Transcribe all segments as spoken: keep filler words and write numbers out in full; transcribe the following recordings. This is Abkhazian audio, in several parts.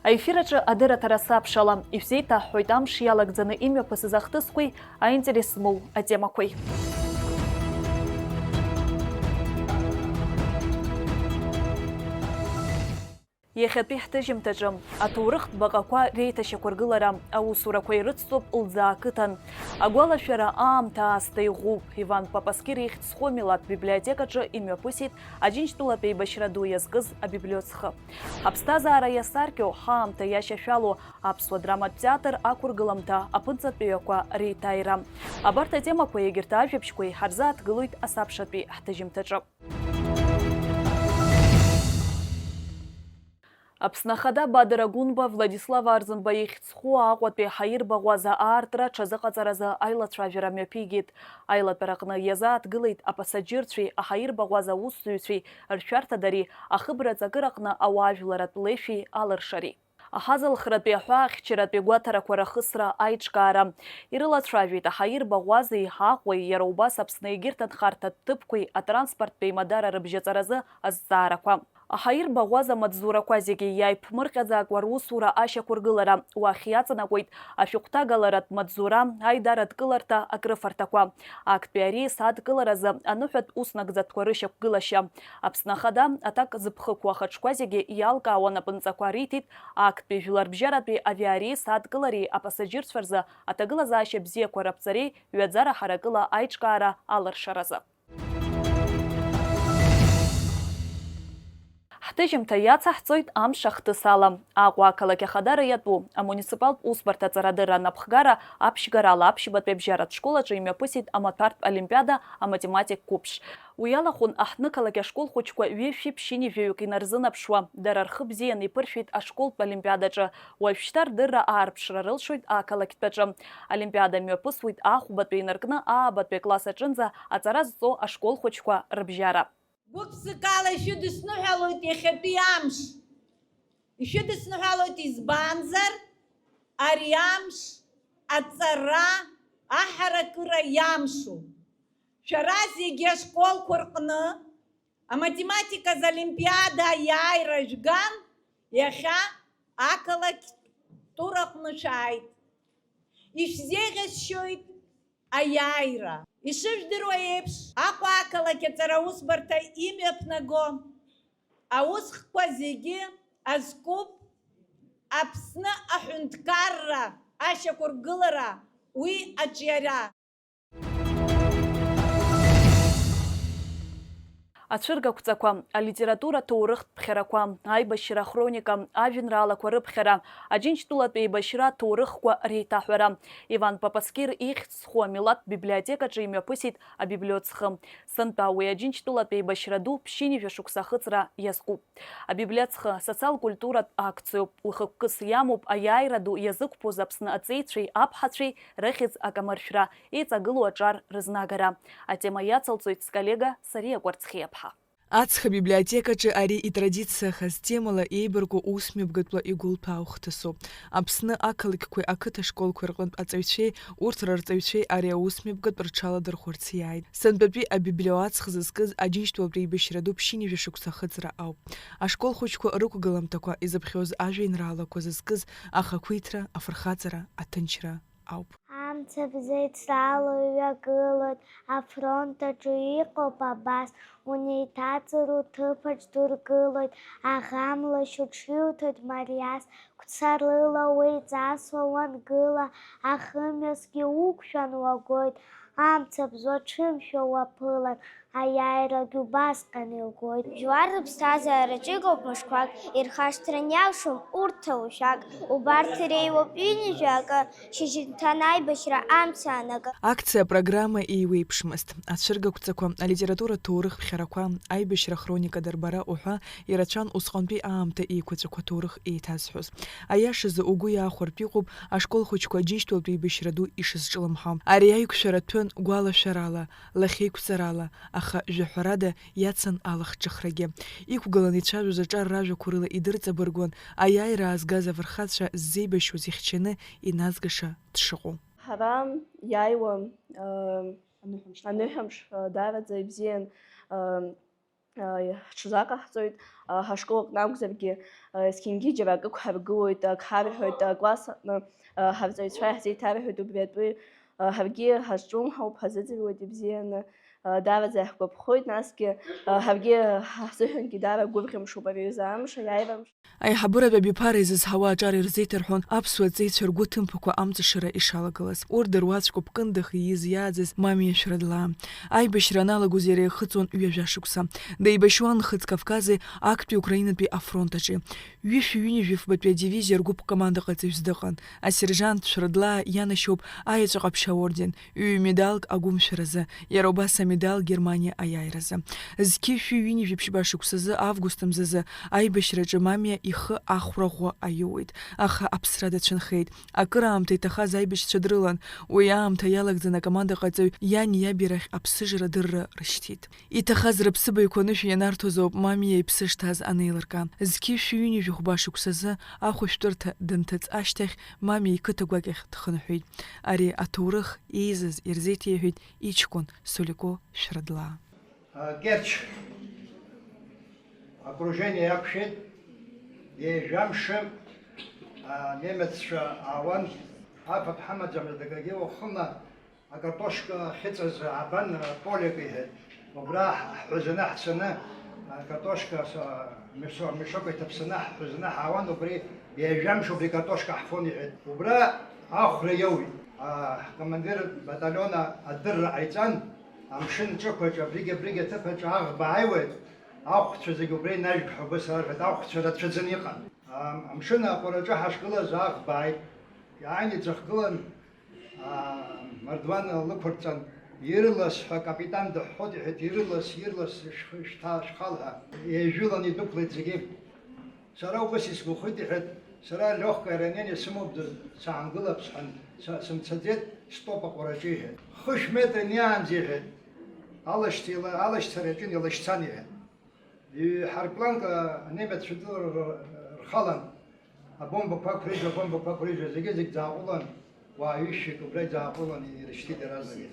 Аефир аҿы адырраҭара сабшала, ишәзеиҭаҳҳәоит амш иалагӡаны имҩаԥысыз ахҭысқәеи аинтерес змоу атемақәеи. Иахьатәи ҳҭыжьымҭаҿы аҭоурыхтә баҟақәа реиҭашьақәыргылара аусурақәа ирыцтәуп Лӡаа ақыҭан. Агәалашәара аамҭа аасҭа иӷәӷәоуп. Иван Папаскир ихьӡ зху амилаҭ библиотекаҿы имҩаԥысит Аџьынџьтәылатә еибашьра ду иазкыз абиблиоцхы. Ҳаԥсҭазаара иасаркьоу, ҳаамҭа иашьашәалоу аԥсуа драматә театр ақәыргыламҭа, аԥынҵатәиақәа реиҭаира. Абарҭ атемақәеи егьырҭ ажәабжьқәеи ҳарзааҭгылоит асабшатәи ҳҭыжьымҭаҿы. Аԥсны Ахада Бадра Гәынба Владислав Арӡынба ихьӡ зху Аҟәатәи аҳаирбаӷәаза аартра аҽазыҟаҵаразы аилацәажәара мҩаԥигеит. Аилатәараҟны иазааҭгылеит апасаџьырцәеи аҳаирбаӷәаза аусзуҩцәеи ршәарҭадареи ахыбра ҵакыраҟны ауаажәларратә леишәеи алыршареи. Аҳазалхратәи аҳәаахьчаратәи гәаҭарақәа рахысра аиҿкаара. Ирылацәажәеит аҳаирбаӷәазеи Аҟәеи, иара убас Аԥсны егьырҭ анхарҭатә ҭыԥқәеи атранспорттә еимадара рыбжьаҵаразы азҵаарақәа. Аҳаирбаӷәаза амаҵзурақәа зегьы иааиԥмырҟьаӡакәа русура ашьақәыргылара, уахь иаҵанакуеит ашәҟәҭагаларатә маҵзура, аидаратә кыларҭа, акрыфарҭақәа. Актәи ареис адкыларазы аныҳәатә уснагӡатәқәа рышьақәгылашьа. Аԥсны Ахада аҭак зыԥхықәу ахаҿқәа зегьы иалкаауан апынҵақәа риҭеит, актәи жәларбжьаратәи авиареис адкылареи апасаџьырцәа рзы аҭагылазаашьа бзиақәа раԥҵареи ҩаӡара ҳаракыла аиҿкаара алыршаразы. Ҳҭыжьымҭа иацаҳҵоит амш ахҭыс ала. Аҟәа ақалақь ахадара иатәу амуниципалтә усбарҭа аҵарадырра анапхгара аԥшьгарала аԥшьбатәи абжьаратә школ аҿы имҩаԥысит амаҭәартә олимпиада аматематик қәыԥш. Уи алахәын аҳҭнықалақь ашкол хәыҷқәа ҩышәи ԥшьынҩажәаҩык инарзынаԥшуа, дара рхы бзианы иԥыршәеит ашколтә олимпиадаҿы. Уажәшьҭа рдырра аарԥшра рылшоит ақалақьтәаҿы. Олимпиада мҩаԥысуеит ахәбатәи инаркны аабатәи акласс аҿынӡа аҵара зҵо ашкол хәыҷқәа рыбжьара. Гәык-ԥсыкала ишәыдысныҳәалоит иахьатәи амш. Ишәыдысныҳәалоит, избанзар, ари амш аҵара, аҳаракыра иамшуп. Шәара зегьы ашколқәа рҟны аматематиказы олимпиада аиааира жәган, иахьа ақалақь Тур аҟны шәааит. Ишәзеиӷьасшьоит аиааира. Ишыжәдыруа еиԥш, Аҟәа ақалақь аҵара аусбарҭа имҩаԥнаго аусхкқәа зегьы азкуп Аԥсны аҳәынҭқарра ашьақәыргылара, уи аҿиара. Ацәыргақәҵақәа, алитература ҭоурыхтә ԥхьарақәа, аибашьра ахроника, ажәеинраалақәа рыԥхьара, Аџьынџьтәылатә еибашьра аҭоурыхқәа реиҭаҳәара. Иван Папаскир ихьӡ зху амилаҭтә библиотекаҿы имҩаԥысит абиблиоцхы. Сынтәа уи Аџьынџьтәылатә еибашьра ду ԥшьынҩажәа шықәса ахыҵра иазкуп. Абиблиоцхы социал-культуратә акциоуп, уи хықәкыс иамоуп аиааира ду иазықәԥоз Аԥсны аҵеицәеи аԥҳацәеи рыхьӡ акамыршәра, еиҵагылоу аҿар рызнагара. Атема иацылҵоит сколлега Сариа Кәарцхиаԥҳа. Аҵх абиблиотекаҿы ари итрадициахаз темала еибарку усмҩаԥгатәла игәылҭәаау хҭысуп. Аԥсны ақалақьқәеи ақыҭа школқәеи рҟынтә аҵаҩцәеи урҭ рырҵаҩцәеи ари аусмҩаԥгатә рҽаладырхәырц иааит. Сынтәатәи абиблиоаҵх зызкыз Аџьынџьтәылатә еибашьра ду ԥшьынҩажәа шықәса ахыҵра ауп. Ашкол хәыҷқәа рықәгыламҭақәа изыԥхьоз ажәеинраалақәа зызкыз ахақәиҭра, афырхаҵара, аҭынчра ауп. Амца бзеицрала иҩагылоит, афронт аҿы иҟоуп абас, унеиҭаҵыр уҭыԥаҿ дургылоит, аӷа млашь уҽиуҭоит мариас, гәцарыла уеиҵасуа уангыла, ахымҩасгьы уқәшәан уагоит, амца бзуа ҽымшәо уаԥылан, аиааирагь убасҟан илгоит. Жәлар рыԥсҭазаараҿы иҟоуп мышқәак, ирхашҭран иалшом урҭ ҭаушәак. Убарҭ иреиуоуп ҩынҩажәа акы, шьыжьымҭан аибашьра амца анакы. Акциа апрограмма еиуеиԥшмызт. Ацәыргақәҵақәа, алитературатә ҭоурых ԥхьарақәа, аибашьра ахроника дырбара уҳәа ирацәан усҟантәи аамҭа еиқәаҵәақәа ҭоурых еиҭазҳәоз. Аиашазы угәы иаахәартә иҟоуп ашкол хәыҷқәа Аџьынџьтәылатә еибашьра ду ишызҿлымҳау. Ари аиқәшәара ҭәын гәалашәарала, лахьеиқәҵарала, аха жәаҳәарада иацын алахҿыхрагьы. Иқәгыланы ицәажәоз аҿар ражәақәа рыла идырҵабыргуан аиааира аазгаз афырхацәа ззеибашьуаз ихьчаны иназгаша дшыҟоу. Ҳара иааиуа, ыы, аныҳәамш, аныҳәамш, ыы, даараӡа ибзиан, ыы, ҳҽазаҟаҳҵоит, ҳашкол аҟны акәзаргьы, есқьынгьы џьара акы ықәҳаргылоит, ак ҳарҳәоит, акласс аҟны ҳарҵаҩцәа иаҳзеиҭарҳәоит убри атәы, ҳаргьы ҳазҿлымҳауп, ҳазыӡырҩуеит ибзианы, даараӡа иаҳгәаԥхоит, насгьы ҳаргьы ҳзыҳәангьы даара гәырӷьамшуп ари аҩыза амш, аиааира амш. Аиҳабыратә абиԥара изызҳауа аҿар ирзеиҭарҳәон аԥсуа ҵеицәа ргәы ҭымԥақәа амҵашара ишалагалаз. Урҭ дыруаӡәкуп Кындыӷ ииз иааӡаз Мамиа Шәрадлаа. Аибашьра аналагоз иара ихыҵуан ҩажәа шықәса. Деибашьуан Нхыҵ Кавкази актәи Украинатәи афронт аҿы. Ҩышәи ҩынҩажәи фбатәи адивизиа ргәыԥ командаҟаҵаҩс дыҟан. Асержант Шәрадлаа ианашьоуп аеҵәа ҟаԥшь аорден, ҩ-медалк агәымшәаразы, иара убас амедал Германиа аиааиразы. Зқьи шәи ҩынҩажәи ԥшьба шықәсазы август мзазы аибашьраҿы Мамиа ихы ахәра ӷәӷәа аиуеит, аха аԥсра дацәынхеит. Акыраамҭа иҭахаз аибашьцәа дрылан, уи аамҭа иалагӡаны акомандаҟаҵаҩ иани иаби рахь аԥсыжра адырра рышьҭит. Иҭахаз рыԥсыбаҩқәа анышә ианарҭоз ауп Мамиа иԥсы шҭаз анеилырка. Зқьи шәи ҩынҩажәи хәба шықәсазы ахәышәтәырҭа данҭыҵ ашьҭахь, Мамиа иқыҭа гәакьахь дхынҳәит. Ари аҭоурых еизаз ирзеиҭеиҳәеит иҷкәын Солико Шәрадлаа. Керчь окружение иақәшәеит, ҩажәа мшы, а, немеццәа аауан, афатә ҳамаӡамызт, акгьы уахынла, акартошка ахьыҵаз аабан, полик иҳәеит. Убра ҳҳәазаны ҳцаны, акартошка с-, мешо-, мешок иҭаԥсаны ҳҳәазаны ҳаауан, убри ҩажәа мшы убри картошка ҳфон, иҳәеит. Убра ахәра иоуит. А, ҳкомандир баталион адырра ҟаиҵан, амшын ҿықәаҿ, абригь-абригь аҭыԥаҿ аӷба ааиуеит, ахәцәа зегь убра инажәг ҳәа убыс арҳәеит, ахәцәа рацәаӡаны иҟан. Ам-, амшын аҟәараҿы ҳашгылаз аӷба ааит. Иааины иӡахгылан, аа, мардуан лықәырҵан, ирылас ҳәа акапитан дыҳәҳәоит, иҳәеит, ирылас, ирылас, шә-, шәҭа-, шәхал ҳәа. Еижәылан идәықәлеит зегьы. Сара убас исгәахәит, иҳәеит, сара легкое ранение сымоуп, д-, саангылап сҳәан, са-, сымцаӡеит, стоп аҟәараҿы, иҳәеит. Хышә метр инеиаанӡа, иҳәеит, алашьцара, алашьцара иаҿын, илашьцан, иҳәеит. Ҩ-, ҳарпланка анемеццәа р-, р-, рхалан, абомбақәа ақәрыжьуа, абомбақәа ақәрыжьуа, зегьы-зегь ӡааҟәылан, уаа ҩышәҩык убра иӡааҟәылан ирышьҭит иаразнак.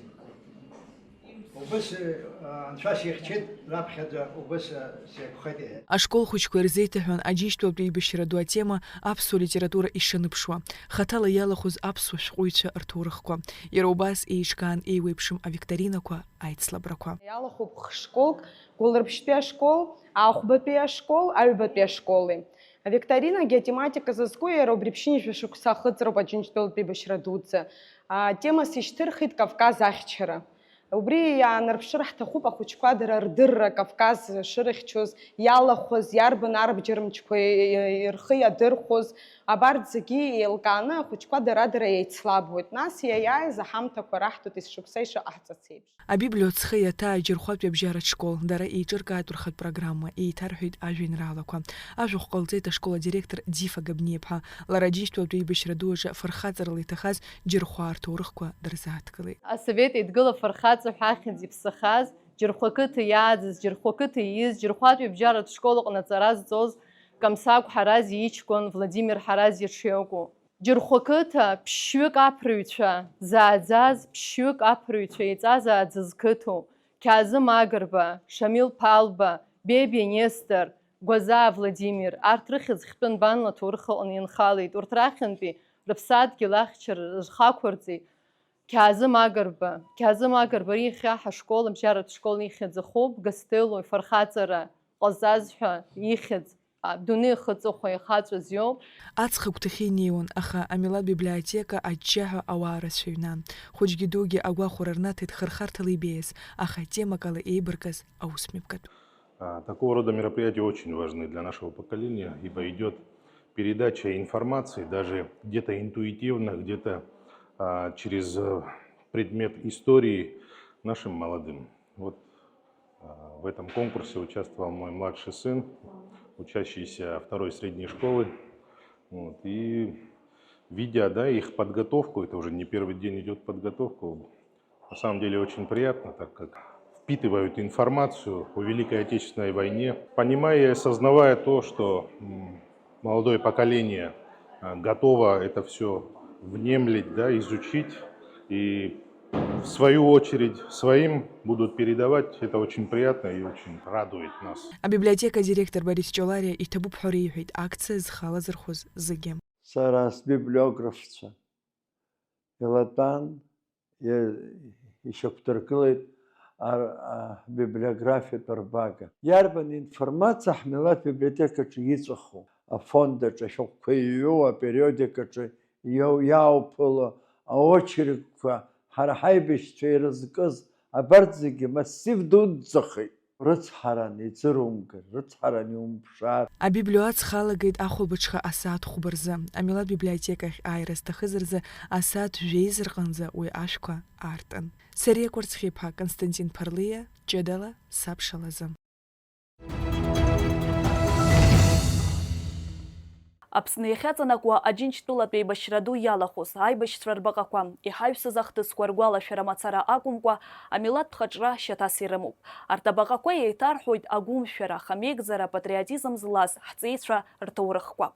Убыс, а, анцәа сихьчеит, раԥхьаӡа убыс, а, сеиқәхеит, иҳәеит. Ашкол хәыҷқәа ирзеиҭаҳәан Аџьынџьтәылатәи аибашьра ду атема аԥсуа литература ишанԥшуа, хаҭала иалахәыз аԥсуа шәҟәыҩҩцәа рҭоурыхқәа. Иара убас еиҿкаан еиуеиԥшым авикторинақәа, аицлабрақәа. Иалахәуп хшколк, Гәылрыԥшьтәи ашкол, Аахәбатәи ашкол, Аҩбатәи ашколи. Авикторинагьы атематика зызку иара убри ԥшьынҩажәа шықәса ахыҵроуп Аџьынџьтәылатәи еибашьра дуӡӡа. Атема сишьҭырхит Кавказ ахьчара. Убри иаанарԥшыр ҳҭахуп ахәыҷқәа дара рдырра Кавказ шырыхьчоз, иалахәыз, иарбан арбџьар мчқәа рхы иадырхәоз, абарҭ зегьы еилкааны ахәыҷқәа дара-дара еицлабуеит. Нас иаиааиз аҳамҭақәа раҳҭоит есшықәса ишыҟаҳҵац еиԥш. Абиблиотә ҵхы иаҭа аџьырхәатәи абжьаратә школ, дара еиҿыркаатәу рхатә программа, еиҭарҳәеит ажәеинраалақәа. Ажәахә ҟалҵеит ашкол адиректор Дифа Габниаԥҳа. Лара Аџьынџьтәылатәи еибашьра ду аҿы афырхаҵарала иҭахаз џьырхәаа рҭоурыхқәа дырзааҭгылеит. Асовет Еидгыла афырхаҵа ҳәа ахьӡ иԥсахаз, Џьырхәа қыҭа иааӡаз, Џьырхәа қыҭа ииз, Џьырхәатәи абжьаратә школ аҟны аҵара зҵоз Камсагә Ҳарази иҷкәын Владимир Ҳарази шиакәу. Џьырхәа қыҭа ԥшьҩык аԥырҩцәа зааӡаз, ԥшьҩык аԥырҩцәа еиҵазааӡаз қыҭоу, Қьаазым Агрба, Шамил Ԥалба, Бебиа Нестор, Гәазаа Владимир, арҭ рыхьӡ хьтәы нбанла аҭоурых аҟны инхалеит. Урҭ рахьынтәи рыԥсадгьыл ахьчара рхақәырҵеит. Қьаазым Агрба, Қьаазым Агрба иахьа ҳашкол, абжьаратә школ ихьӡ ахуп, Гастелло ифырхаҵара ҟазҵаз ҳәа ихьӡ адунеи ахы аҵыхәа ихаҵәаз иоуп. Аҵх агәҭахьы инеиуан, аха амилаҭ библиотека аџьџьаҳәа ауаа рацәаҩнан. Хәыҷгьы дугьы агәахәара рнаҭеит хырхарҭала ибеиаз, аха темакала еибаркыз аусмҩаԥгатә. А, такого рода мероприятия очень важны для нашего поколения, ибо идёт передача информации, даже где-то интуитивно, где-то, а, через, э, предмет истории нашим молодым. Вот, а, в этом конкурсе участвовал мой младший сын, учащийся второй средней школы. Вот, и видя, да, их подготовку, это уже не первый день идёт подготовка, на самом деле очень приятно, так как впитывают информацию о Великой Отечественной войне, понимая и осознавая то, что, м, молодое поколение, а, готово это всё внемлить, да, изучить и в свою очередь, своим будут передавать. Это очень приятно и очень радует нас. Абиблиотека адиректор Борис Ҷолариа иҭабуп ҳәа реиҳәеит акциа зхы алазырхәыз зегьы. Сара сбиблиографцәа илатәан, иа- ишьақәдыргылеит ар- а- ҳбиблиографиатә арбага. Иарбан информациа ҳмилаҭ библиотекаҿы иҵәаху, афонд аҿы ашәҟәқәа иҩу, апериодикаҿы иоу- иаауԥыло, аочеркқәа, ҳара ҳаибашьцәа ирызкыз, абарҭ зегьы массив дуӡӡахеит. Рыцҳаран иӡырумгар, рыцҳаран иумԥшаар. Абиблио ацха алагеит ахәылбыҽха асааҭ хәба рзы. Амилаҭ библиотекахь ааира зҭахыз рзы асааҭ жәеиза рҟынӡа уи ашәқәа аартын. Сариа Кәарцхиԥҳа, Константин Ԥарлиа, ҷыдала, сабшалазы. Аԥсны иахьаҵанакуа Аџьынџьтәылатә еибашьра ду иалахәыз аибашьцәа рбаҟақәа, иҳаҩсыз ахҭысқәа ргәалашәара мацара акәымкәа, амилаҭтә хаҿра шьаҭас ирымоуп. Арҭ абаҟақәа еиҭарҳәоит агәымшәара, ахамеигӡара, апатриотизм злаз ҳҵеицәа рҭоурыхқәа.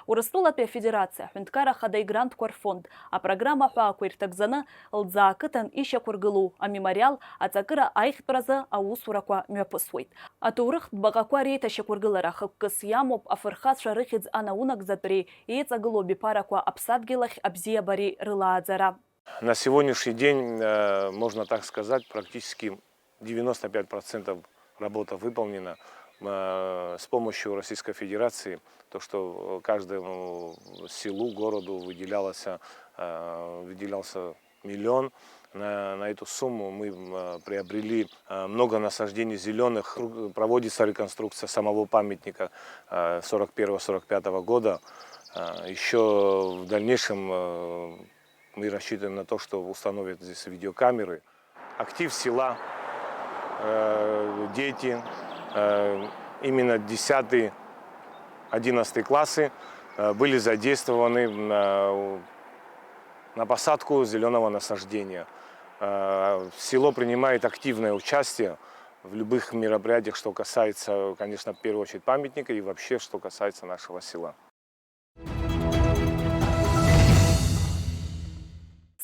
Урыстәылатәи Афедерациа аҳәынҭқарра ахада игрантқәа рфонд апрограмма аҳәаақәа ирҭагӡаны Лӡаа ақыҭан ишьақәыргылоу амемориал аҵакыра аиӷьтәразы аусурақәа мҩаԥысуеит. Аҭоурыхтә баҟақәа реиҭашьақәыргылара хықәкыс иамоуп афырхацәа рыхьӡ анаунагӡатәреи еиҵагылоу абиԥарақәа аԥсадгьыл ахь абзиабареи рылааӡара. На сегодняшний день, э, можно так сказать, практически девяносто пять процентов работа выполнена, э, с помощью Российской Федерации. То, что каждому селу, городу выделялся, э, выделялся миллион. На, на эту сумму мы, э, приобрели, э, много насаждений зеленых. Проводится реконструкция самого памятника, э, сорок первого сорок пятого года. Э, ещё в дальнейшем, э, мы рассчитываем на то, что установят здесь видеокамеры. Актив села, э, дети, э, именно десятый, одиннадцатый классы, э, были задействованы на, на посадку зеленого насаждения. Э, село принимает активное участие в любых мероприятиях, что касается, конечно, в первую очередь памятника и вообще, что касается нашего села.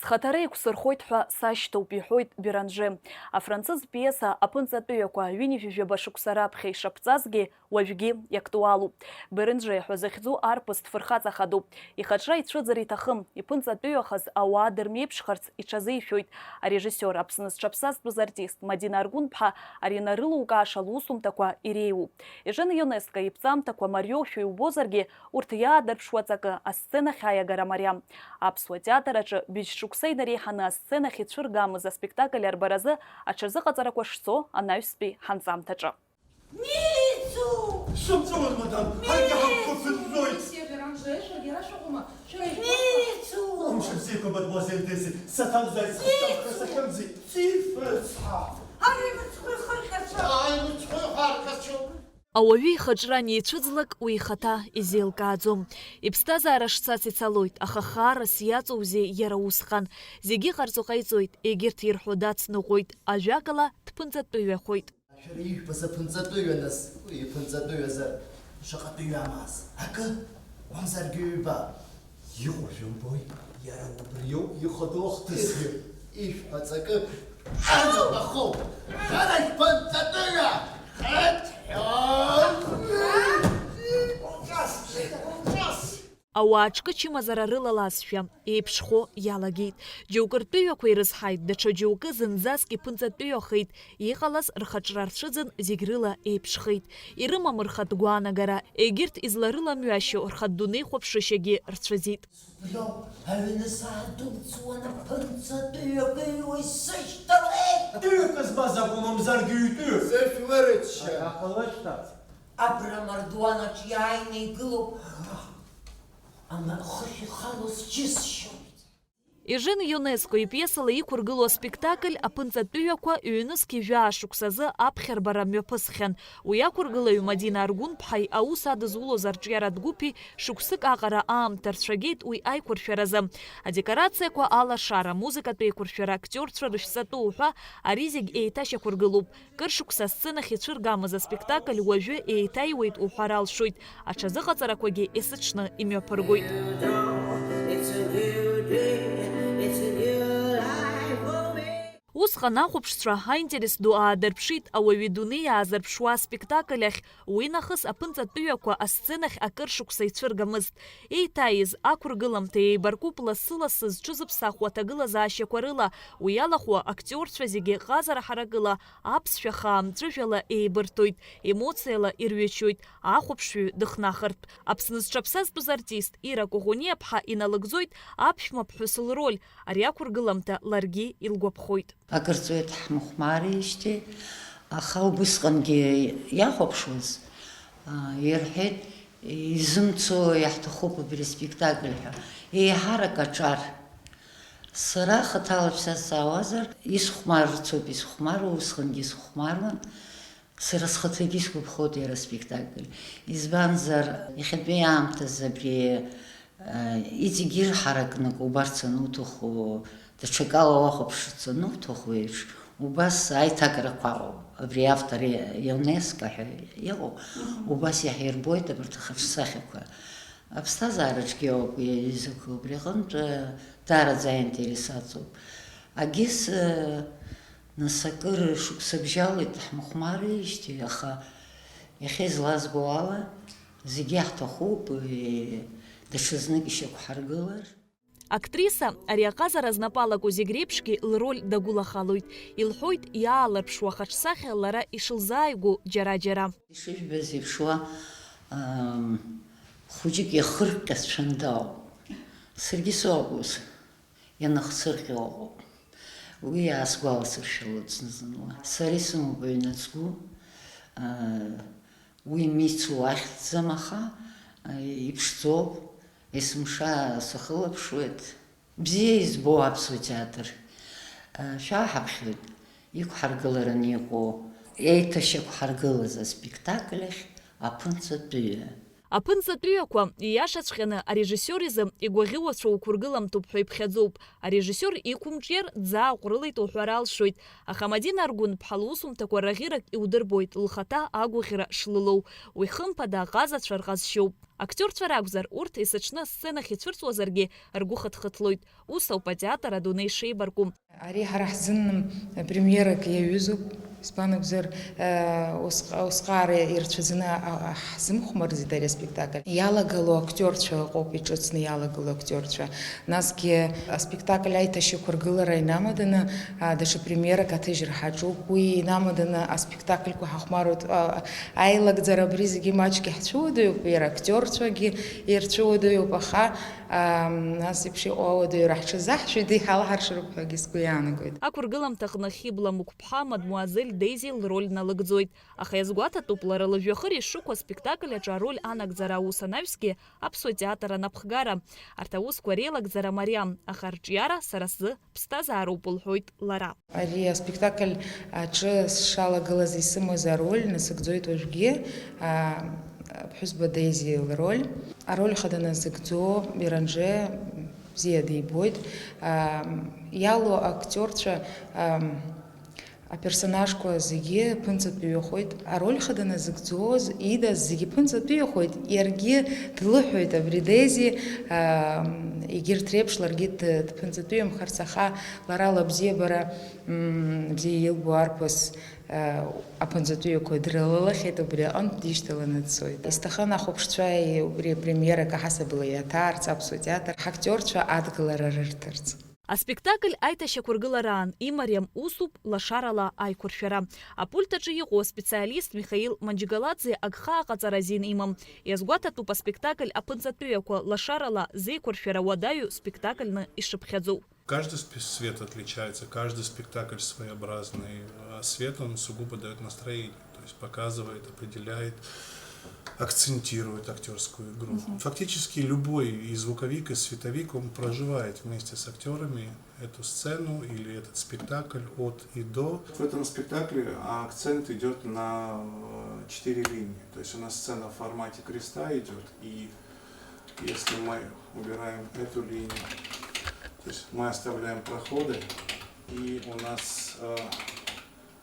Схаҭара еиқәсырхоит ҳәа сашьҭоуп, иҳәоит Беранже. Афранцыз пиеса Аԥынҵатәыҩақәа ҩынҩажәижәаба шықәса раԥхьа ишаԥҵазгьы, уажәгьы иактуалуп. Беранже ҳәа захьӡу арԥыс дфырхаҵа хадоуп. Ихаҿра ицәыӡыр иҭахым, иԥынҵатәыҩахаз ауаа дырмеиԥшхарц иҽазишәоит. Арежиссиор, Аԥсны зҽаԥсазтәыз артист Мадина Аргәынԥҳа ари нарылукааша лусумҭақәа иреиуоуп. Ежен Ионеско иԥҵамҭақәа мариоушәа иубозаргьы, урҭ иаадырԥшуа ҵакы асценахь аиагара мариам. Аԥсуа театр аҿы быжь шықәса инареиҳаны асценахь ицәыргамыз аспектакль арбаразы аҽазыҟаҵарақәа шцо анаҩстәи ҳанҵамҭаҿы. Мицу! Сымҵәуан, мадам, ҳаргьы ҳагәқәа ԥыҵәҵәоит. Мицу! Мшыбзиақәа, мадмуазель Дези, саҭамзааит, схы сҭамхра сахьымӡеит. Сифрыцҳа! Ари мыцхәы ихырҟьацәа! Ари мыцхәы ихарҟьацәоуп! Ауаҩы ихаҿра анеицәыӡлак, уи ихаҭа изеилкааӡом. Иԥсҭазаара шцац ицалоит, аха хаарас иаҵоузеи иара усҟан? Зегьы иҟарҵо ҟаиҵоит, егьырҭ ирҳәо дацныҟәоит, ажәакала, дԥынҵатәыҩахоит. Шәара ижәбаз аԥынҵатәыҩа, нас, уи иԥынҵатәыҩазар, шаҟа тәыҩамааз, акы, мамзаргьы ҩба. Иҟоу жәымбои? Иара убриоуп ихадоу ахҭысгьы. Ишәҳәа ҵакы шәзылбаху, шәара шәԥынҵатәыҩа! Хыҭҳәон! Ауаа ҿкы чымазара рылалазшәа, еиԥшхо иалагеит. Џьоукы ртәыҩақәа ирызҳаит, даҽа џьоукы зынӡаск иԥынҵатәыҩахеит, иҟалаз рхаҿра рцәыӡын, зегь рыла еиԥшхеит. Ирымам рхатә гәаанагара, егьырҭ изларыламҩашьо рхатә дунеихәаԥшышьагьы рцәыӡит. Убриоуп, аҩны саадәылҵуан, аԥынҵатәыҩа быҩуа исышьҭалеит! Тәыҩак змаз акәу, мамзаргьы ҩтәыҩак? Сышәлырчча! Аха лышьҭахь. Абра амардуан аҿы иааины игылоуп. Ама хыхь ихалоз џьысшьоит. Ежен Ионеско ипиесала иқәыргылоу аспектакль Аԥынҵатәыҩақәа ҩнызқь ҩажәа шықәсазы аԥхьарбара мҩаԥысхьан. Уи ақәыргылаҩ Мадина Аргәынԥҳаи аус адызулоз арҿиаратә гәыԥи шықәсык аҟара аамҭа рцәагеит уи аиқәыршәаразы. Адекорациақәа, алашара, амузыкатә еиқәыршәара, актиорцәа рышәҵатәы уҳәа, ари зегь еиҭашьақәыргылоуп. Кыр шықәса асценахь ицәыргамыз аспектакль уажәы еиҭаиуеит уҳәар алшоит, аҽазыҟаҵарақәагьы есыҽны имҩаԥыргоит. Усҟан ахәаԥшцәа аинтерес ду аадырԥшит ауаҩы идунеи иаазырԥшуа аспектакль ахь, уи нахыс аԥынҵатәыҩақәа асценахь акыр шықәса ицәыргамызт. Еиҭааиз ақәыргыламҭа еибаркуп лассы-лассы зҽызыԥсахуа аҭагылазаашьақәа рыла, уи иалахәу актиорцәа зегьы ҟазара ҳаракыла аԥсшәа хаа мҵәыжәҩала еибырҭоит, емоциала ирҩычоит, ахәаԥшҩы дыхнахыртә. Аԥсны зҽаԥсазтәыз артист Ира Коӷониаԥҳа иналыгӡоит аԥшәма ԥҳәыс лроль, ари ақәыргыламҭа ларгьы илгәаԥхоит. Акыр ҵуеит ҳмыхәмариижьҭеи, аха убысҟангьы иахәаԥшуаз, аа, ирҳәеит, изымцо иаҳҭахуп абри аспектакль ҳәа, еиҳарак аҿар. Сара хаҭала шәсазҵаауазар, исхәмарцоуп, исхәмаруа, усҟангьы исхәмаруан. Сара схаҭагьы исгәаԥхоит иара аспектакль. Избанзар, иахьатәи аамҭазы абри, э, иҵегьы ҳаракнык убарц ануҭаху, даҽакала уахәаԥшырц ануҭаху еиԥш, убас аиҭакрақәа ыҟоуп. Абри автор иа-, ионеско ҳәа иҟоуп, мгм, убас иаҳирбоит абарҭ ахаҿсахьақәа. Аԥсҭазаараҿгьы ауп иа-, изақәу, убри аҟынтә, э, даараӡа аинтерес аҵоуп. Агьыс, э, Нас акыр шықәса бжьалеит ҳмыхәмариижьҭеи, аха иахьа излазбо ала, зегьы ҳҭахуп, даҽазнык ишьақәҳаргылар. Актриса, ари аҟазара знапы алаку зегь реиԥшгьы лроль дагәылахалоит. Илҳәоит, иаалырԥшуа хаҿсахьа лара ишылзааигәоу џьара-џьара. Ишыжәбаз еиԥш уа, ам, хәыҷык иахырҟьацәан дауп. Саргьы соуп ус. Ианахсырҟьо ыҟоуп. Уи аасгәаласыршәалоит зны-зынла. Сара исымоуп аҩнаҵгәы, аа, уи мицу ахьӡӡам, аха, аа, иԥшӡоуп, есымша сахылаԥшуеит. Бзиа избо аԥсуа театр, аа, шәааҳаԥхьоит, иқәҳаргылараны иҟоу, еиҭашьақәҳаргылаз аспектакль ахь Аԥынҵатәыҩа. Аԥынҵатәыҩақәа, ииашаҵәҟьаны, арежиссиор изы игәаӷьуацәа уқәыргыламҭоуп ҳәа иԥхьаӡоуп. Арежиссиор иқәымҿиар, ӡаа аҟәрылеит уҳәар алшоит. Аха Мадина Аргәынԥҳа лусумҭақәа раӷьырак иудырбоит лхаҭа агәаӷьра шлылоу. Уи, хымԥада, аҟазацәа рҟазшьоуп. Актиорцәа ракәзар, урҭ есыҽны асценахь ицәырҵуазаргьы, ргәы хыҭхыҭлоит. Ус ауп атеатр адунеи шеибарку. Ари ҳара ҳзын премиерак иаҩызоуп, избан акәзар, э, усҟ-, усҟаара ирацәаӡаны, а, а, ҳзымхәмарӡеит ари аспектакль. Иалагало актиорцәа ыҟоуп, иҿыцны иалагало актиорцәа. Насгьы аспектакль аиҭашьақәыргылара инамаданы, а, даҽа премиерак аҭыжьра ҳаҿуп. Уи инамаданы аспектакльқәа ҳахәмаруеит, а, аилагӡара абри зегьы маҷк иаҳцәыуадаҩуп, иара актиорцәагьы ирцәыуадаҩуп, аха Ам, нас еиԥш иҟоу ауадаҩра ҳҽазаҳшәеит, иҳалҳаршароуп ҳәагьы сгәы иаанагоит. Ақәыргыламҭаҟны Хьыбла Мықәԥҳа мадмуазель Деизи лроль налыгӡоит. Аха иазгәаҭатәуп лара лыжәҩахыр ишықәу аспектакль аҿы ароль анагӡара аус анаҩсгьы аԥсуа театр анапхгара. Арҭ аусқәа реилагӡара мариам, аха арҿиара сара сзы ԥсҭазаароуп, лҳәоит лара. Ари аспектакль аҿы сшалагылаз исымаз ароль насыгӡоит уажәгьы, а, аԥҳәызба Деизи лроль. Ароль хада назыгӡо Биранџье бзиа дибоит. А, иалоу актиорцәа, а, аперсонажқәа зегьы ԥынҵатәыҩахоит. Ароль хада назыгӡоз, идаз зегьы ԥынҵатәыҩахоит. Иаргьы длыҳәоит абри Деизи, а, егьырҭ реиԥш ларгьы д-, дԥынҵатәыҩамхарц, аха лара лабзиабара Мм, бзиа илбо арԥыс, э, аԥынҵатәыҩақәа дрылалахьеит, убри аҟынтә дишьҭаланы дцоит. Исҭахын ахәаԥшцәа убри апремиерак аҳасабала иаҭаарц аԥсуа театр, ҳактиорцәа адгылара рырҭарц. Аспектакль аиҭашьақәыргылараан имариам усуп лашарала аиқәыршәара. Апульт аҿы иҟоу аспециалист Михаил Манџьгаладзе агха аҟаҵара азин имам. Иазгәаҭатәуп аспектакль аԥынҵатәыҩақәа лашарала зеиқәыршәара уадаҩу спектакльны ишыԥхьаӡоу. Каждый спе-, свет отличается, каждый спектакль своеобразный. А свет, он сугубо даёт настроение, то есть показывает, определяет, акцентирует актёрскую игру. Мгм. Фактически любой и звуковик, и световик, он проживает вместе с актёрами эту сцену или этот спектакль от и до. В этом спектакле акцент идёт на, э, четыре линии. То есть у нас сцена в формате креста идёт, и Если мы убираем эту линию, то есть мы оставляем проходы, и у нас, э,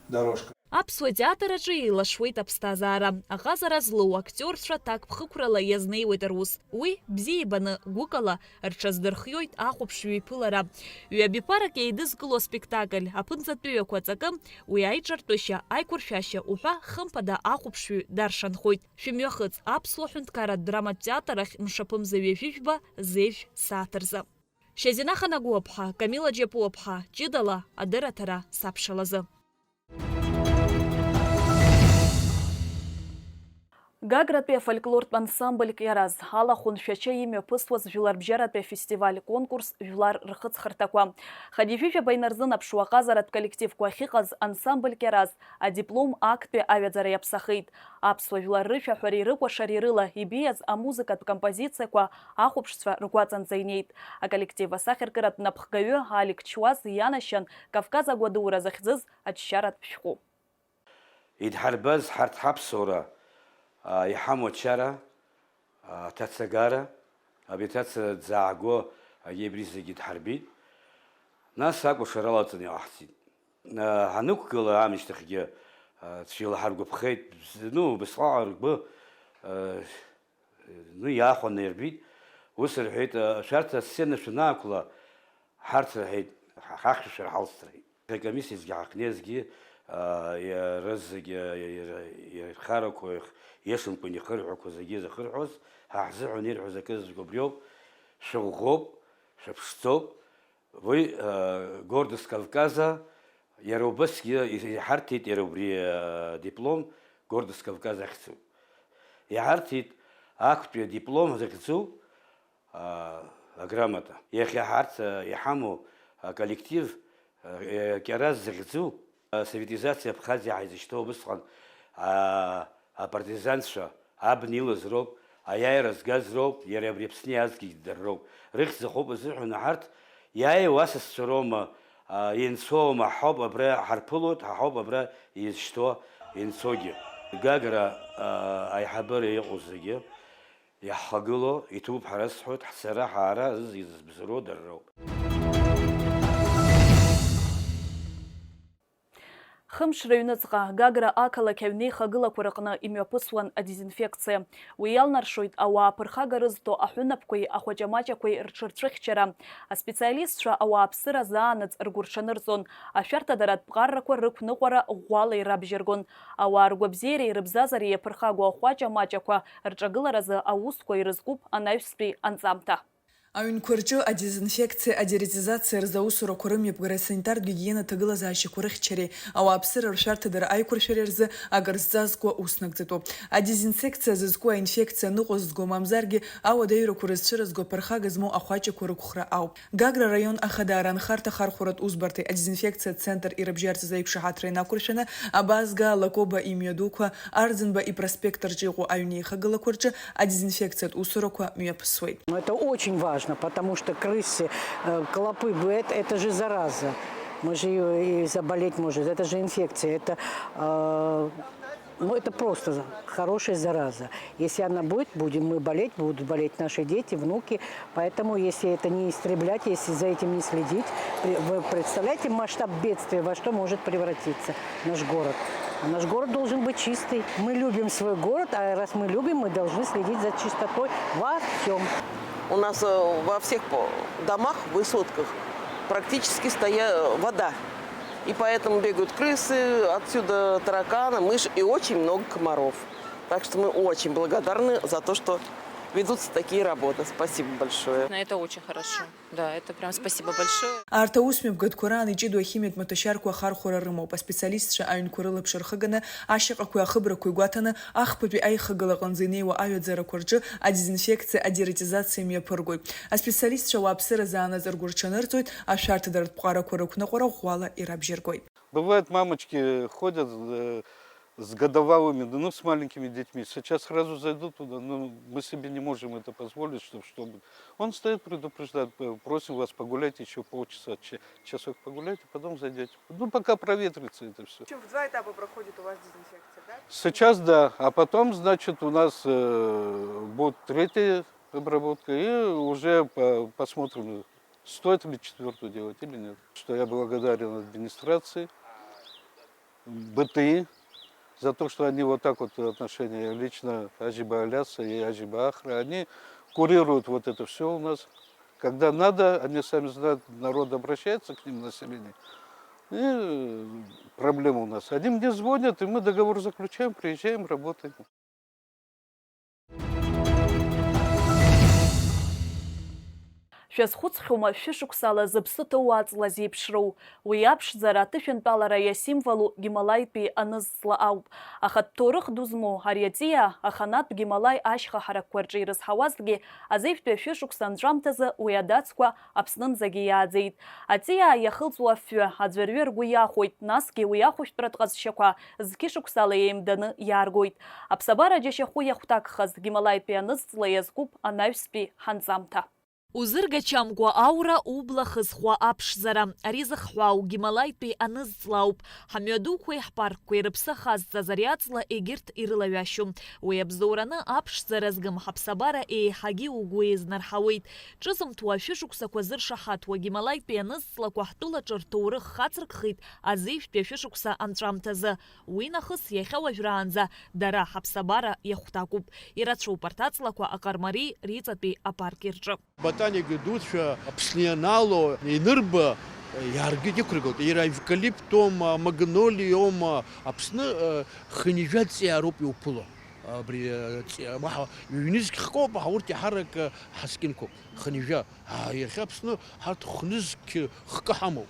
дорожка. Аԥсуа театр аҿы еилашуеит аԥсҭазаара. Аҟазара злоу актиорцәа ҭакԥхықәрала иазнеиуеит рус. Уи, бзиа ибаны, гәыкала рҽаздырхиоит ахәаԥшҩы иԥылара. Ҩабиԥарак еидызкыло аспектакль, аԥынҵатәыҩақәа аҵакы, уи аиҿартәышьа, аиқәыршәашьа уҳәа, хымԥада ахәаԥшҩы даршанхоит. Шәымҩахыҵ, Аԥсуа ҳәынҭқарратә драматә театр ахь мшаԥымза ҩажәи жәба зежә сааҭ рзы. Шьазина Ханагәыаԥҳа, Камила Џьапуаԥҳа, ҷыдала адырраҭара сабшалазы. Гагратәи афольклортә ансамбль Кьараз алахәын Шәача имҩаԥысуаз жәларбжьаратәи афестиваль-конкурс Жәлар рхыҵхырҭақәа. Хынҩажәижәаба инарзынаԥшуа аҟазаратә коллективқәа ахьыҟаз ансамбль Кьараз адиплом актәи аҩаӡара иаԥсахеит. Аԥсуа жәлар рышәаҳәареи рыкәашареи рыла ибеиаз амузыкатә композициақәа ахәаԥшцәа ргәаҵанӡа инеит. Аколлектив асахьаркыратә напхгаҩы Алик Чуаз ианашьан Кавказ агәадура захьӡыз аџьшьаратә шәҟәы. Идҳарбаз ҳарҭ ҳаԥсуара, а, иҳамоу ачара, а, аҭацагара, абри аҭацара дзааго, а, абри зегьы идҳарбеит. Нас акәашара алаҵаны иҟаҳҵеит. А, ҳанықәгыла аамышьҭахьгьы, а, цәгьала ҳаргәаԥхеит, бз-, ну, убасҟак ргәы, а, ну, иаахәаны ирбеит. Ус рҳәеит, а, шәарҭ асцена шәанаақәла, ҳарҭ рҳәеит, ҳа-, ҳахьшәашәара ҳалҵт рҳәеит. Акомиссиа зегьы ҳахьнеизгьы, а, иара зегьы, иара, иара ирхарақәа, иеиԥшымкәан ихырҳәақәо зегьы ирзахырҳәоз, ҳа ҳзыҳәан ирҳәоз акы зегь убриоуп, шәыӷәӷәоуп, шәыԥшӡоуп. Уи, а, Гордость Кавказа, иара убасгьы иҳарҭеит иара убри, а, диплом Гордость Кавказа ахьӡуп. Иҳарҭеит актәи адиплом захьӡу, а, аграмота. Иахьа ҳарҭ, а, иҳамоу, а, коллектив, а, Кьараз захьӡу, а, советизациа Абхазиа ҳаизышьҭоу убысҟан, а, апартизанцәа абна илаз роуп, аиааира згаз роуп, иара абри Аԥсны иаазгагь дара роуп. Рыхьӡ ахоуп азыҳәан ҳарҭ иааиуа асасцәа роума, а, инцәоума, ҳауп абра ҳарԥылоит, ҳа ҳауп абра изышьҭоу инцәогьы. Гагра, а, аиҳабыра иҟоу зегьы иаҳхагылоу, иҭоуп ҳәа расҳәоит, ҳцара, ҳаара, зызегьы зыбзоуроу дара роуп. Хымш рыҩныҵҟа, Гагра ақалақь аҩнеихагылақәа рыҟны имҩаԥысуан адезинфекциа. Уи иалнаршоит ауаа ԥырхага рызҭо аҳәынаԥқәеи ахәаҷамаҷақәеи рҽырцәыхьчара. Аспециалистцәа ауааԥсыра заанаҵ ргәырҽанырҵон, ашәарҭадаратә ԥҟаррақәа рықәныҟәара ӷәӷәала ирабжьаргон. Ауаа ргәабзиареи рыбзазареи иаԥырхагоу ахәаҷамаҷақәа рҿагыларазы аусқәа ирызкуп анаҩстәи анҵамҭа. Аҩнқәа рҿы адезинфекциа, адератизациа рзы аусурақәа рымҩаԥгара, асанитартә гигиена ҭагылазаашьақәа рыхьчареи ауааԥсыра ршәарҭадара аиқәыршәареи рзы акыр зҵазкуа ус нагӡатәуп. Адезинсекциа зызку аинфекциа ныҟәызго, мамзаргьы ауадаҩрақәа рызцәырызго аԥырхага змоу ахәаҷақәа рықәхра ауп. Гагра араион Ахадара анхарҭа ахархәаратә усбарҭеи адезинфекциа центр ирыбжьарҵаз аиқәшаҳаҭра инақәыршәаны, Абазгаа, Лакоба имҩадуқәа, Арӡынба ипроспект рҿы иҟоу аҩнеихагылақәа рҿы адезинфекциатә усурақәа мҩаԥысуеит. Но это очень важно, потому что крысы, э, клопы, это, это же зараза. Мы же её и заболеть можем. Это же инфекция. Это, э, ну, это просто за-, хорошая зараза. Если она будет, будем мы болеть, будут болеть наши дети, внуки. Поэтому, если это не истреблять, если за этим не следить, при-, вы представляете масштаб бедствия, во что может превратиться наш город? А наш город должен быть чистый. Мы любим свой город, а раз мы любим, мы должны следить за чистотой во всём. У нас, э, во всех по-, домах, высотках практически стоя-, вода. И поэтому бегают крысы, отсюда тараканы, мыши и очень много комаров. Так что мы очень благодарны за то, что ведутся такие работы. Спасибо большое. Это очень хорошо. Да, это прям спасибо большое. Арҭ аусмҩаԥгатәқәа раан иҷыдоу ахимиатә маҭәашьарқәа ахархәара рымоуп. Аспециалистцәа аҩнқәа рылаԥш рхыганы, ашьаҟақәеи ахыбрақәеи гәаҭаны, ахԥатәи аихагылаҟынӡа инеиуа аҩаӡарақәа рҿы адезинфекциа, адератизациа мҩаԥыргоит. Аспециалистцәа ауааԥсыра заанаҵ ргәы рҽанырҵоит, ашәарҭадаратә ԥҟарақәа рықәныҟәара ӷәӷәала ирабжьаргоит. Бывает, мамочки ходят, э, с годовалыми, ну, с маленькими детьми. Сейчас сразу зайдут туда, ну, мы себе не можем это позволить, чтоб, чтобы. Он стоит, предупреждает, э, просим вас погулять ещё полчаса, ча-, часок погуляйте, потом зайдёте. Ну, пока проветрится это всё. В общем, в два этапа проходит у вас дезинфекция, да? Сейчас да, а потом, значит, у нас, э, будет третья обработка, и уже по-, посмотрим, стоит ли четвёртую делать или нет. Что я благодарен администрации. Б Т И, за то, что они вот так вот отношения, лично Аджиба Аляса и Аджиба Ахра, они курируют вот это все у нас. Когда надо, они сами знают, народ обращается к ним, население, и проблема у нас. Они мне звонят, и мы договор заключаем, приезжаем, работаем. Шәазхәыцхьоума шәышықәсала зыԥсы ҭоу аҵла зеиԥшроу? Уи аԥшӡара аҭышәынтәалара иасимволу Гималаитәи анызҵла ауп. Ахатә ҭоурых ду змоу ари аҵиаа аханатә Гималаи ашьха ҳаракқәа рҿы ирызҳауазҭгьы, азеижәтәи ашәышықәса анҵәамҭазы уи адацқәа Аԥснынӡагьы иааӡеит. Аҵиаа иахылҵуа афҩы аӡәырҩы ргәы иахәоит, насгьы уи ахәышәтәратә ҟазшьақәа зқьышықәсала еимданы иааргоит. Аԥсабара џьашьахәы иахәҭакхаз Гималаитәи анызҵла иазкуп анаҩстәи ҳанҵамҭа. Узыргачамкәа аура, убла хызхуа аԥшӡара. Ари зыхҳәаау Гималаитәи анызҵла ауп. Ҳамҩадуқәеи ҳпаркқәеи рыԥсы ахазҵаз ари аҵла егьырҭ ирылаҩашьом. Уи абзоураны аԥшӡара згым ҳаԥсабара еиҳагьы угәы еизнарҳауеит. Ҿызымҭуа ашәышықәсақәа зыршаҳаҭуа Гималаитәи анызҵлақәа ҳтәылаҿы рҭоурых хацыркхеит азеижәтәи ашәышықәса анҵәамҭазы. Уи нахыс иахьа уажәраанӡа дара ҳаԥсабара иахәҭакуп. Ирацәоуп арҭ аҵлақәа Аҟармари Риҵатәи апарки рҿы. Ботаник дуцәа Аԥсны ианаало инырба иааргеит, иқәыргылт. Иара аевкалипт аума, амагнолиа аума, Аԥсны, э, хынҩажәа ҵиаароуп иуԥыло. Абри, э, ҵиаа, уаҳа ҩ-нызқь хкоуп, аха урҭ иаҳарак, э, ҳаскьынқәоуп. Хынҩажәа. Аа, иахьа Аԥсны ҳарҭ хә-нызқь хкы ҳамоуп.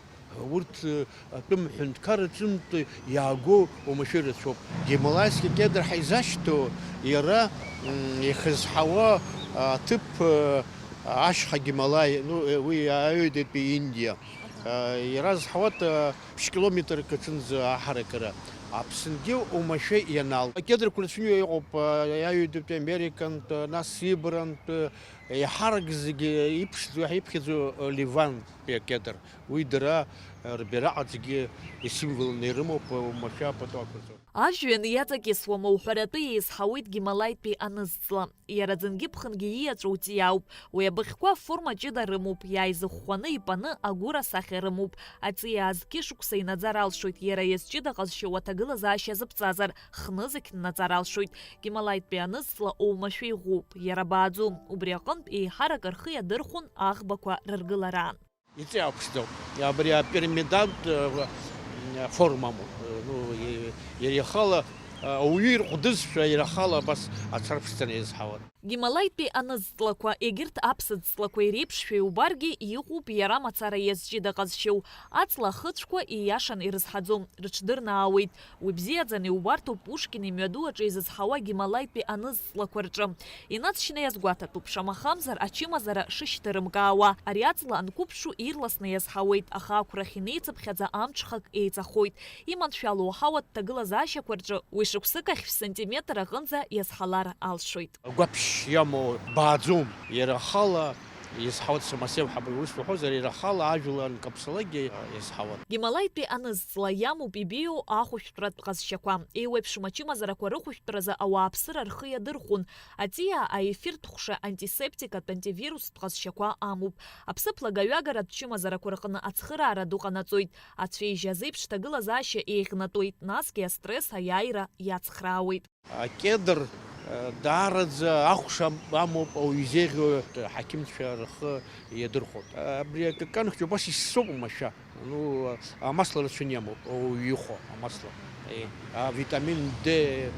Урҭ, э, атәым ҳәынҭқарраҿынтә иаагоу уамашәа ирацәоуп. Гималайский кедр ҳаизашьҭоу иара, м, ихызҳауа аҭыԥ, э, ашьха Гималаи, ну, э, уи аҩадатәи Индиа. Э, иара зҳауеит, э, ԥшь километрак аҿынӡа аҳаракыра. Аԥсынгьы уамашәа ианаалт. Акедрқәа рацәаҩы иҟоуп, э, аҩадатәи Американтә, нас Сибрантә, еиҳарак зегьы иԥшӡоу, иаҳа иԥхьаӡоу, э, Ливантәи акедр. Уи дара, э, рбираҟ зегьы исимволны ирымоуп, э, уамашәа пату ақәырҵоит. Ажәҩан иаҵакьысуама уҳәаратәы еизҳауеит Гималаитәи анызҵла. Иара ӡынгьы ԥхынгьы ииаҵәоу ҵиаауп. Уи абыӷьқәа форма ҷыда рымоуп, иааизыхәхәаны ипаны агәыр асахьа рымоуп. Аҵиаа зқьышықәса инаӡар алшоит, иара иазҷыда ҟазшьоу аҭагылазаашьа азыԥҵазар, хнызқь днаӡар алшоит. Гималаитәи анызҵла оумашәа иӷәӷәоуп, иара абааӡом, убри аҟынтә еиҳарак рхы иадырхәон аӷбақәа рыргылараан. Иҵиаа ԥшӡоуп, абри апирамидалтә, э, форма амоуп, э, ну, и-, иара ихала, э, ауаҩы ирҟәдызшәа, иара ахала абас ацарԥшӡара иазҳауан. Гималаитәи анызҵлақәа, егьырҭ аԥсыӡҵлақәа иреиԥшшәа иубаргьы, иҟоуп иара мацара иазҷыда ҟазшьоу. Аҵла ахыцәқәа ииашан ирызҳаӡом, рыҽдырнаауеит. Уи бзиаӡаны иубарҭоуп Пушкин имҩаду аҿы изызҳауа Гималаитәи анызҵлақәа рҿы. Инаҵшьны иазгәаҭатәуп, шамахамзар, ачымазара шышьҭырымкаауа. Ари аҵла анқәыԥшу ирласны иазҳауеит, аха ақәрахь инеицыԥхьаӡа амҽхак еиҵахоит. Иманшәалоу аҳауатә ҭагылазаашьақәа рҿы уи шықәсык ахь шә-сантиметр аҟынӡа иазҳалар алшоит. Агәаԥшь иамоу бааӡом. Иара ахала изҳауеит, сымасеиҳаб ус уҳәозар, иара ахала ажәла анкаԥсалакгьы изҳауеит. Гималаитәи анызҵла иамоуп ибеиоу ахәышәтәратә ҟазшьақәа. Еиуеиԥшым ачымазарақәа рыхәышәтәразы ауааԥсыра рхы иадырхәон. Аҵиаа аефиртә хәша, антисептикатә, антивирустә ҟазшьақәа амоуп. Аԥсыԥ лагаҩагаратә чымазарақәа рҟны ацхыраара ду ҟанаҵоит. Ацәеижь азеиԥш ҭагылазаашьа еиӷьнатәуеит, насгьы астресс аиааира иацхраауеит. Акедр, э, даараӡа ахәша амоуп, ауаҩы изеиӷьу ҳақьымцәа рхы иадырхәоит. Абри акакан хәҷы убас иссоуп уамашәа. Ну, амасла рацәаны иамоуп, ауаҩы ихәо амасла. Э, авитамин Д,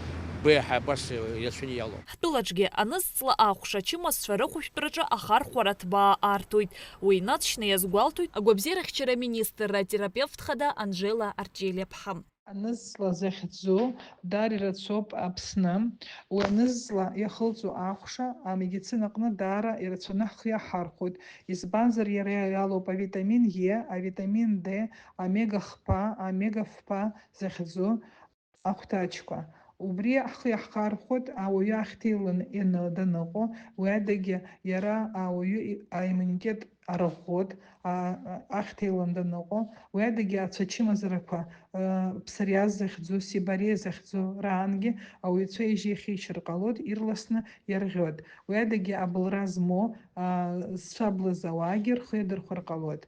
Б ҳәа абас ирацәаны иалоуп. Ҳтәылаҿгьы анызҵла ахәша ачымазцәа рыхәышәтәраҿы ахархәара ҭбаа арҭоит. Уи инаҵшьны иазгәалҭоит агәабзиарахьчара аминистрра атерапевт хада Анжела Арҷелиаԥҳа. Анызҵла захьӡу даара ирацәоуп Аԥсны. Уи анызҵла иахылҵу ахәша амедицина аҟны даара ирацәаны ҳхы иаҳархәоит, избанзар, иара иалоуп авитамин Е, авитамин Д, омега хԥа, омега фԥа захьӡу ахәҭаҷқәа. Убри ҳхы иаҳхархәоит ауаҩы ахьҭа иланы даныҟоу, уи адагьы иара ауаҩы аиммунитет арӷәӷәоит, а, а, ахьҭа иланы даныҟоу, уи адагьы ацәа чымазарақәа, а, псориаз захьӡу, сибарез захьӡу раангьы ауаҩы ицәа-ижьы иахьишьыр ҟалоит, ирласны иарӷьоит. Уи адагьы абылра змоу, а, зцәа аблыз ауаагьы рхы иадырхәар ҟалоит.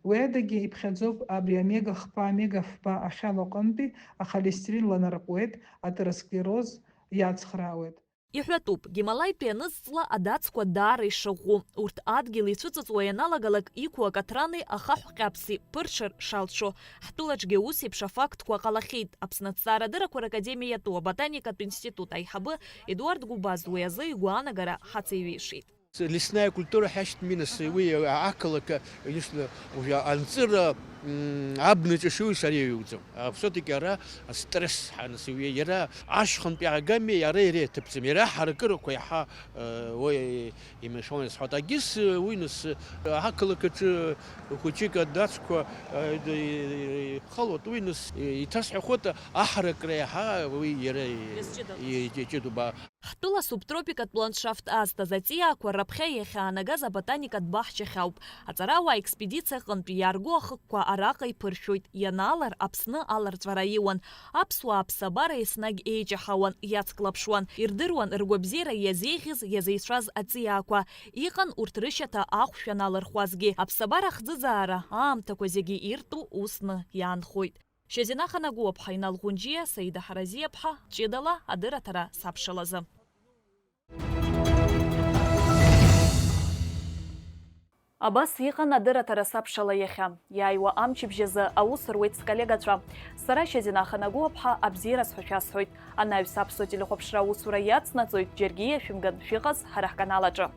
Уи адагьы иԥхьаӡоуп абри омега хԥа, омега фба ахьал аҟынтәи ахолестерин ланарҟәуеит, атеросклероз иацхраауеит. Иҳәатәуп, гималаитәи анызҵла адацқәа даара ишыӷәӷәоу. Урҭ адгьыл ицәыҵыҵуа ианалагалак иқәу акаҭрани ахаҳә ҟьаԥси ԥырҽыр шалшо. Ҳтәылаҿгьы ус еиԥш афактқәа ҟалахьеит. Аԥсны аҭҵаарадырақәа ракадемиа иатәу аботаникатә институт аиҳабы Едуард Гәыбаз уи азы игәаанагара ҳацеиҩишеит. Лесная культура ҳәа ишьҭ Минус уи ақалақь, конечно, уажәы анҵыра, м, абнаҿ ишыҩуа сара иҩуӡом. А, все-таки ара астресс ҳанасыҩуа, иара ашьхантә иаагами, иара иара иаҭыԥӡам. Иара ҳаракырақәа иаҳа, э, уи имешәон исҳәоит. Агьыс, э, уи нас, э, ақалақь аҿы хәыҷык адацқәа, э, д-, ихалоит, уи нас, э, иҭасҳәахоит аҳаракра иаҳа уи иара и-, Иазҷыдоуп. и-, иҷыдоуп, а. Ҳтәыла асубтропикатә ландшафт азҭаз аҵиаақәа раԥхьа иахьаанагаз аботаникатә баҳчахь ауп. Аҵарауаа аекспедициа аҟынтәи иаарго ахықәқәа араҟа иԥыршәоит, ианаалар, Аԥсны аларҵәара аиуан. Аԥсуаа аԥсабара еснагь еиҷаҳауан, иацклаԥшуан, ирдыруан ргәабзиара иазеиӷьыз, иазеицәаз аҵиаақәа. Иҟан урҭ рышьаҭа ахәшә аналырхуазгьы. Аԥсабара ахӡыӡаара аамҭақәа зегьы иртәу усны иаанхоит. Шьазина Ханагәыуаԥҳа, Инал Ӷәынџьиа, Саида Ҳаразиаԥҳа, ҷыдала адырраҭара сабшалазы. Абас иҟан адырраҭара сабшала иахьа. Иааиуа амчыбжь азы аус руеит сколлегацәа. Сара Шьазина Ханагәыуаԥҳа абзиараз ҳәа шәасҳәоит. Анаҩс аԥсуа телехәаԥшра аусура иацнаҵоит, џьаргьы иашәымган, шәыҟаз ҳара ҳканал аҿы.